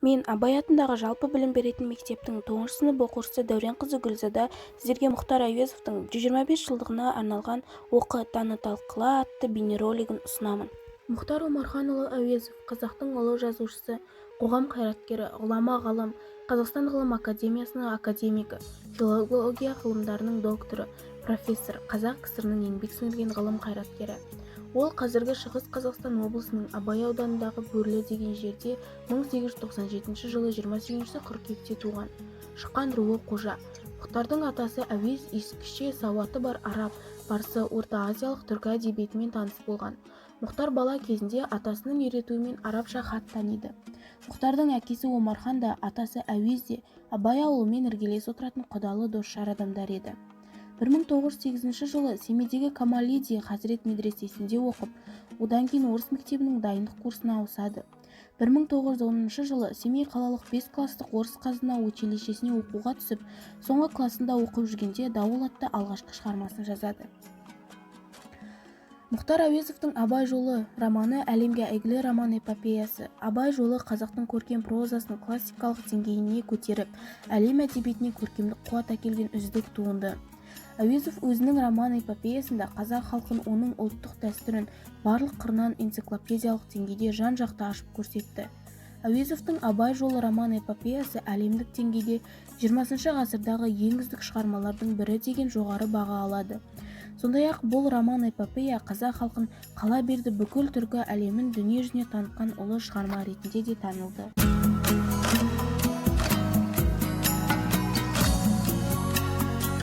Мен, Абай атындағы жалпы білім беретін мектептің тоғызыншы сынып оқушысы Дәуренқызы Гүлзада сіздерге Мұхтар Әуезовтің 125 жылдығына арналған «Оқы, таны, талқыла» атты бейнеролигін ұсынамын. Мұхтар Омарханұлы Әуезов – қазақтың ұлы жазушысы, қоғам қайраткері, ғұлама ғалым, Қазақстан Ғылым академиясының академигі, филология ғылымдарының докторы, профессор, Қазақ КСР-інің еңбек сіңірген ғылым қайраткері. Ол қазіргі Шығыс Қазақстан облысының Абай ауданындағы Бөрлі деген жерде 1897 жылы 28 қыркүйекте туған. Шыққан руы – қожа. Мұхтардың атасы Әуез ескіше сауаты бар араб, парсы, орта азиялық түркі әдебиетімен таныс болған. Мұхтар бала кезінде атасының үйретуімен арабша хат таниды. Мұхтардың әкесі Омархан да, атасы Әуез де Абай ауылымен іргелес отыратын құдалы, досжар адамдар еді. 1908 жылы Семейдегі Камалидин хазірет медресесінде оқып, одан кейін орыс мектебінің дайындық курсына ауысады. 1910 жылы Семей қалалық 5 класстық орыс қазына училищесіне оқуға түсіп, соңғы классында оқып жүргенде «Дауыл» атты алғашқы шығармасын жазады. Мұхтар Әуезовтің «Абай жолы» романы – әлемге әйгілі роман-эпопеясы. «Абай жолы» қазақтың көркем прозасын классикалық деңгейіне көтеріп, әлем әдебиетіне көркемдік қуат әкелген үздік туынды. Әуезов өзінің роман-эпопеясында қазақ халқын, оның ұлттық дәстүрін барлық қырынан энциклопедиялық деңгейде жан-жақты ашып көрсетті. Әуезовтің «Абай жолы» роман-эпопеясы әлемдік деңгейде 20 ғасырдағы ең үздік шығармалардың бірі деген жоғары баға алады. Сондай-ақ бұл роман-эпопея қазақ халқын, қала берді бүкіл түркі әлемін дүние жүзіне танытқан ұлы шығарма ретінде де танылды.